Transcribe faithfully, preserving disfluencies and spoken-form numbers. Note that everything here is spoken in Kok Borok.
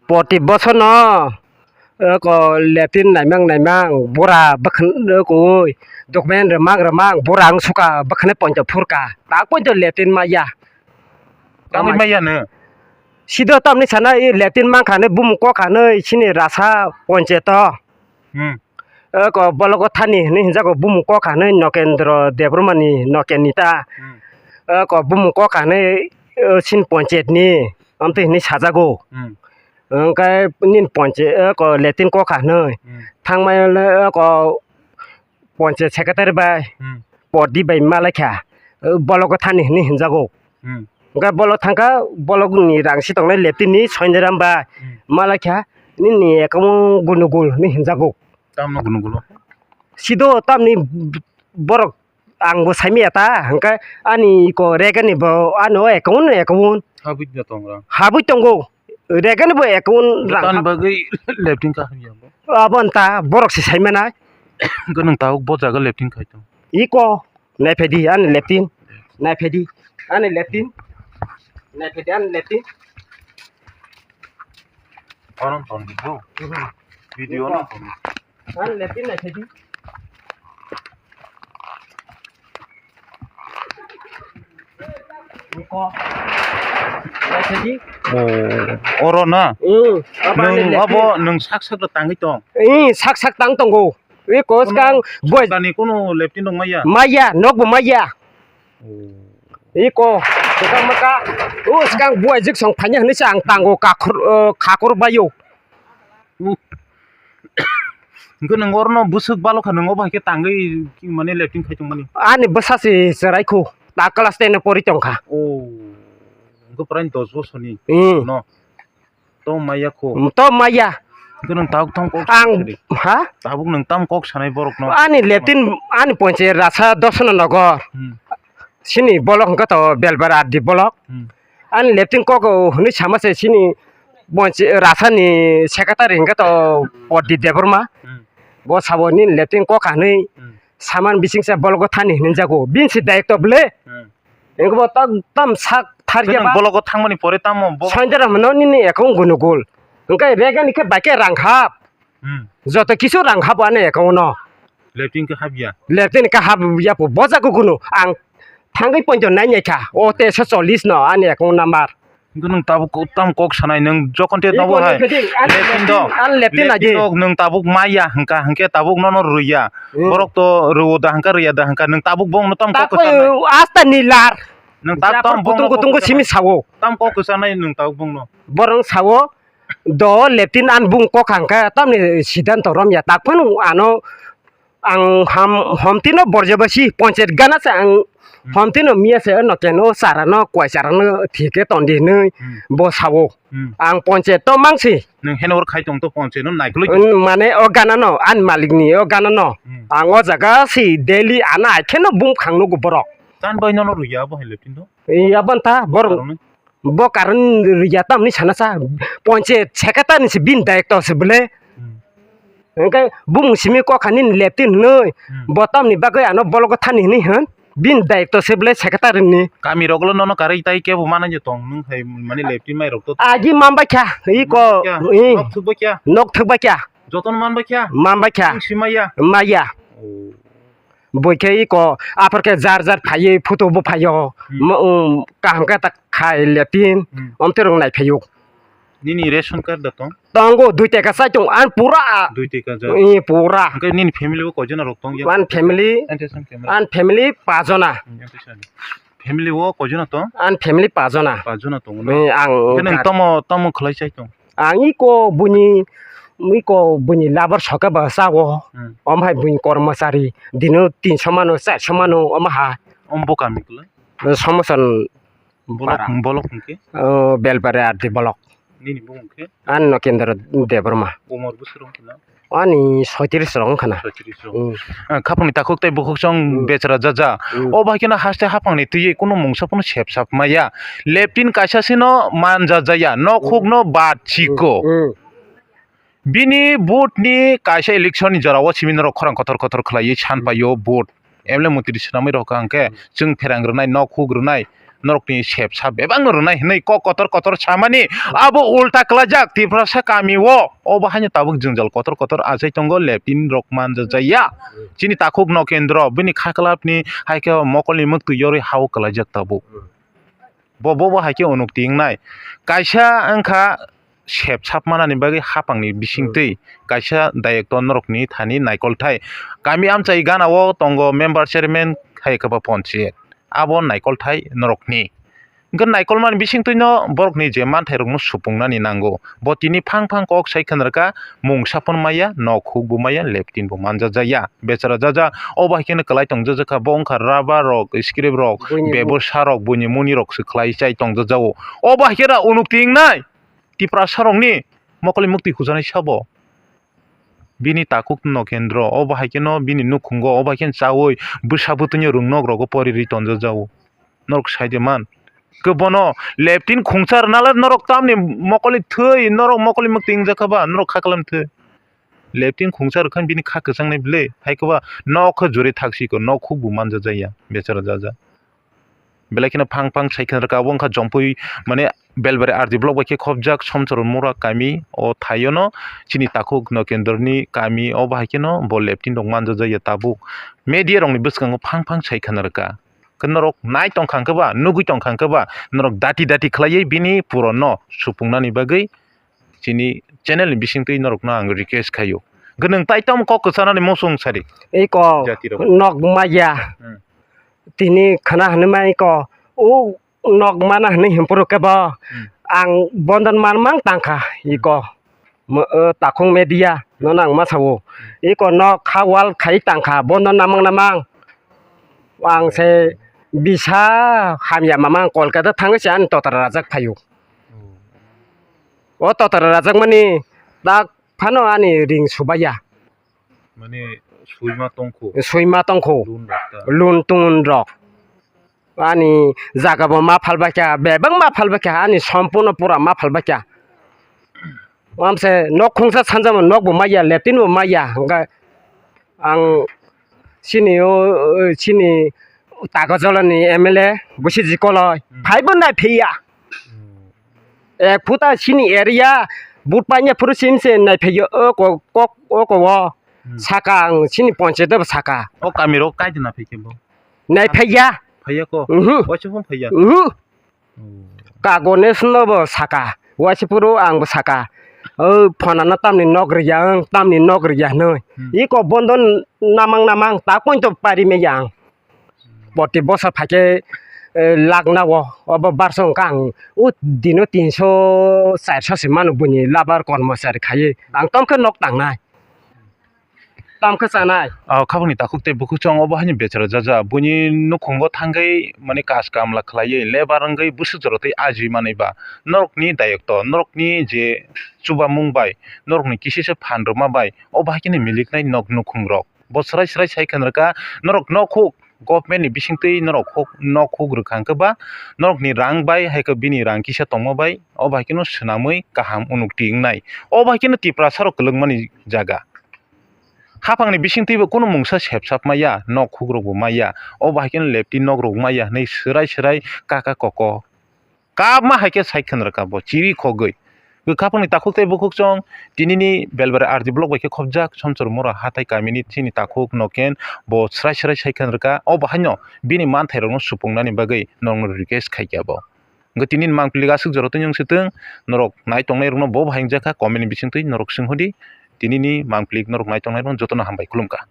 Poti bosono, eko lepin naimang naimang, bura bwkhan eko oi, document rwmang rwmang, bura ang suka bwkhani pointo phurka, tak pointo lepin maya. Tamni maya no? Sido tamni sana i lepin mangkha ne bumung kokha ne sini rasa poncheto. Hmm. Eko bologo thani hinwi hinjago bumung kokha hinwi Nokendro Debbarmani Noken neta. Hmm. Eko bumung kokha hinwi, o, sin ponchayet ni amtwi hinwi sajago. Hmm. Hwnkhe nini ponchayet eko latrine kokha hinwi. Hmm. Thangmani eko ponchayet secretary bai. Hmm. Podi bai malaikha, o, bologo thani hinwi hinjago. Hmm. Hwnkhe bolok thangkha, bolokni rang si tongnai latrine ni Soindiram bai. Hmm. Malaikha, nini account gunugul hinwi hinjago. Tamno gunugul o? Sido tamni borok ang bo saimaya ta, hwnkhe ani iko regani bo ano account, account. Habwi da tongra. Habwi tongo. Regani bo account rang. Tan bagwi latrine ka hamya bo. Abo nta borok se saimanai. Hwnkhe nwng tabuk bo jaga latrine khai tong. Iko. Naiphaidi ani latrine, naiphaidi ani latrine, naiphaidi ani latrine. Oron ton di bro. Mhm. Video no ton. Ani latrine naiphaidi. Iko. Naiphaidi. Oh, oro na? Hmm. Nwng abo nwng sak sak tangwi tong. Eh, sak sak tang tongo. Iko skang buai. Sokani kuno latrine rok maya? Maya, nokbo maya. Oh. Iko, iko maka. O skang buai jik song phanya hinwi se ang tango kakhur, eh, khakur bayo. Uh. Hwnkhe nwng orno bwswk balokha, nwng obo hai khe tangwi mane latrine khai tongmani? Ani bwsa se chwraikhu, ta class ten o pori tongkha. Oh. Hwnkhe prai dos bosorni. Hmm. No. To maya kho. To maya. Hwnkhe nwng tabuk tamo kok ang sadi. Ha? Tabuk nwng tamo kok sanai borok no. Ani latrine, ani ponche rasa Dosona Nogor. Hmm. Sini bolok hwnkhe to Belbara di bolok. Hmm. Ani latrine kok hwnwi sama se sini ponche rasa ni secretary hwnkhe to Podi Debbarma. Hmm. Bo sabo nini latrine kok hwnwi. Hmm. Saman bising se bologo thani hinwi jago. Bini se daitw bwle. Hmm. Engko bo tam, tam sak tharya ba. Bologo thangmani pore tamo bo. Soindiram no nini account gunugul. Hwnkhe regani khe bai khe rang hap. Hmm. Joto kisu rang hap ani account no. Latrine khe hapya. Latrine khe hapya po bojago gunu. Ang thangwi pointo nai nai kha. O teso chollish no ani account number. Hwnkhe nwng tabuk ko-, tam kok sanai nwng jokhon te tabuk hai. Latrine do. Latrine do. Nwng tabuk maya hwnkha hwnkhe tabuk nono rwya. Hmm. Borok to rwo da hwnkha rwya da hwnkha nwng tabuk bongno tam kok kwchanai. Asta nilar. Nwng tabuk tam bongno kutung kutung simi sawo. Tam kok kwchanai nwng tabuk bongno. Borok sawo do latrine an bung kok hwnkha tamni siddhanto romya tak phano ano Ang ham, homtino borjobasi ponchayet gana se ang homtino miya se no keno chara no kwai chara no thike tondi hinwi bo sao. Hmm. Ang ponchayet to mangsi. Nwng heno khai tong to ponchayet no naikoloi. Mane o gana no ani malik ni o gana no. Hmm. Ang o jaga si daily ana kheno bumkhang nugo borok. Tan bai nono rwya bo hai latrine do. Iya banta borok. Bo karon rwya tamni sana sa ponchayet secretary ni se bini daitw se bwle. Hmm. Hwnkhe bumung simi kokha nini latrine hinwi. Hmm. Bo tamni bagwi ano bologo thani hinwi hwn bini daitw se bwle secretary ni. Kami rok lo nono karwi tai kebo mana je tong nwng hai mani latrine mai rok to. Agi man bai kha iko. Nok thwk bai kha. Nok thwk bai kha. Jotono man bai kha. Man bai kha. Nwng si maya. Maya. Oh. Bui khe iko aphar khe jar jar phaiwi photo bo phaio. Hmm. Mo, um, kaham khe ta khai latrine. Hmm. Omtwi rok nai phaio. Nini ration card da tong? Tongo dui teka sai tong an pura. Dui teka ja. Eh, pura. Hwnkhe nini family o koi jona rok tong ya? An family. Ante san camera. An family pa jona. Hmm, ante san. Family o koi jona tong? An family pa jona. Pa jona tong no. Eh, ang. Hwnkhe nwng tomo, tomo khwlai sai tong? Ang iko buini, iko buini labar soke ba sao. Hmm. Omo hai buini kormosari dino tinso mano, charso mano, omo hai. Omo bo kami kwlai? Somoson para. Bolok, bolok hwnkhe? Oh, Belpare R D bolok. Nini bumung khe? Ani Nokendra Debbarma. Umor bwswk wngkhe na? Ani soitris rok wngkha na. Soitris rok. Hmm. Ah, khapangni takhuk tei bukhuk chwng bechara jaja. Hmm. O bai kheno haste haphangni twiwi kunu mungsa phano sepsap maya. Latrine kaisa sino manja jaya. Nok huk no bad chiko. Hmm. Bini vote ni kaisa election ni jora o simi norok khorang kotor kotor khwlaiwi san paio vote. M L A mantri swnamwi rokha hwnkhe chwng pherang rwnai, nok huk rwnai. norokni sepsa bebakno rwnai hinwi kok kotor kotor samani abo ulta kwlaijak Tiprasa kami o. Obo haino tabuk jwngjal kotor kotor achai tongo, leptin rok manjajaya. Chini takhuk Nokendro bini khaklapni hai khe mokolni mwktwi yorwi ha-o kwlaijak tabuk. Bo, bo, bo hai khe unukti wngnai. Kaisa wngkha sep sap manani bagwi hapangni bisingtwi kaisa dayokto norokni thani naikolthai. Kami amchai gana-o tongo member, chairman hai khe ba ponchayat. Abo naikolthai norokni. Hwnkhe naikolmani bisingtwino borokni je manthairokno supungnani nango. Bo tini phang phang kok sai khwnarwkha, mungsa phano maya, nok huk bo maya, leptin bo manjajaya. Bechara jaja, obo hai kheno kwlai tongjajakha, bo wngkha rubber rok, scrap rok, buini mu- bebosa rok, buini muni rok se khlai chai tongjajago. Obo hai kheno unukti wngnai Tiprasa rokni mokoli muktwi hujanai sabo. Bini takhuk Nokendro, obo hai kheno bini nukhungo, obo hai kheno chaui bwsa bwtwino rwngnok rogo pori rwi tonjajago. Norok sai de man. Khe bono leptin khungsa rwnale norok tamni mokolni thwi, norok mokolni muktwi wngjakha ba, norok kha kwlam thwi. Leptin khungsa rwkhan bini kha kwchangnai bwle, hai khe ba nok khe juri thaksiko, nok huk bo manjajaya, bechara jaja. Belai kheno phang phang sai khwnarwkha, abo wngkha Jompui, mane Belbari R D block bai khe khopjak Somchormura kami, o thaiono chini takhuk Nokendroni kami, obo hai kheno bo leptin rok manjajaya tabuk. Media rokni bwskango phang phang sai khwnarwkha. Khe norok nai tongkha hwnkhe ba, nugui tongkha hwnkhe ba, norok dati dati khlaiwi bini puron no supungnani bagwi chini channel ni bisingtwi norokno ang request khaio. Hwnkhe nwng taitom kok kwchanani muchung sadi. Iko jatirok nok maya. Hmm. Tini khana hwnwi ma iko. O nok mana hwnwi himpuru kebo. Hmm. Ang bondon man mang tangkha iko. Mo-, o, takhung media, nono ang ma sao. Iko nok ha wall khai tangkha, bono namang namang. Ang se bisa hamya mamang Kolkata thangwi se ani totara rajak phaio. O totara rajak mani tak phano ani ring subaiya. Mane suima tongkho. Suima tongkho. Lun rok ta. Lun tun rok. Ani jaga bo ma phalbaikha, bebak ma phalbaikha, ani sompuno pura ma phalbaikha. Amse nok khungsa sanjamo nok bo maya, leptin bo maya, hwnkhe ang chini o, o, chini Takarjalani M L A busi jikoloi, hmm, phaibo nai phiya. Hmm. Ek phuta chini area, but panya phuru sim se nai phiya, o ko, kok, o ko o. Hmm. Saka ang chini ponchayat bo saka. O kami rok kai dina phai khe bo? Nai phaiya. Phaiya ko? Mhm. Waisa phone phaiya? Mhm. Oh. Kagones no bo saka. Waisa phuru ang bo saka. O phone no tamni nok riya ang, tamni nok riya no. Hmm. Iko bondo namang namang ta point to pari me yang. Proti bosor phaikhe, eh, lakh nao, obo barso wngkha ang, o dino tinso, charso se mano buini labar kormochari khaiwi, ang tongkhe nok tangnai, tongkhe chanai. O khabangni takhuk tei bukhuk chwng obo haino bechara jaja, buini nukhungo thangwi mane kaj kamla khlaiwi, labour wngwi bwswk jorotwi ajiwi manwi ba, norokni dayokto, norokni je chubamung bai, norokni kisisa phan rwma bai, obo hai kheno miliknai nok nukhungrok. Bo swrai swrai sai khwnarwkha, norok nok huk government ni bisingtwi norok huk, nok huk rwkha hwnkhe ba norokni rang bai hai khe bini rang kisa tongma bai, o bai kheno swnamwi kaham unukti wngnai. O bai kheno Tiprasa rok kwlwngmani jaga. Haphangni bisingtwi bo kunu mungsa sepsap maya, nok huk rok bo maya, o bai kheno lepti nok rok maya hinwi swrai swrai kaka koko. Kabma hai khe sai khwnarwkha bo chiri khogwi. Bwkhaphangni takhuk tei bukhuk chwng tinini Belbari R D block bai khe khopjak Somchormura hathai kamini chini takhuk Noken bo swrai swrai sai khwnarwkha. O bahaino bini manthairokno supungnani bagwi norokno request khaikha bo. Hwnkhe tinini mangpili aswk jora twi wng swtwng, norok nai tongnairokno bo bahai wngjakha, comment ni bisingtwi norok swng hodi. Tinini mangpili norok nai tongnairokno jotono hambai khulumkha.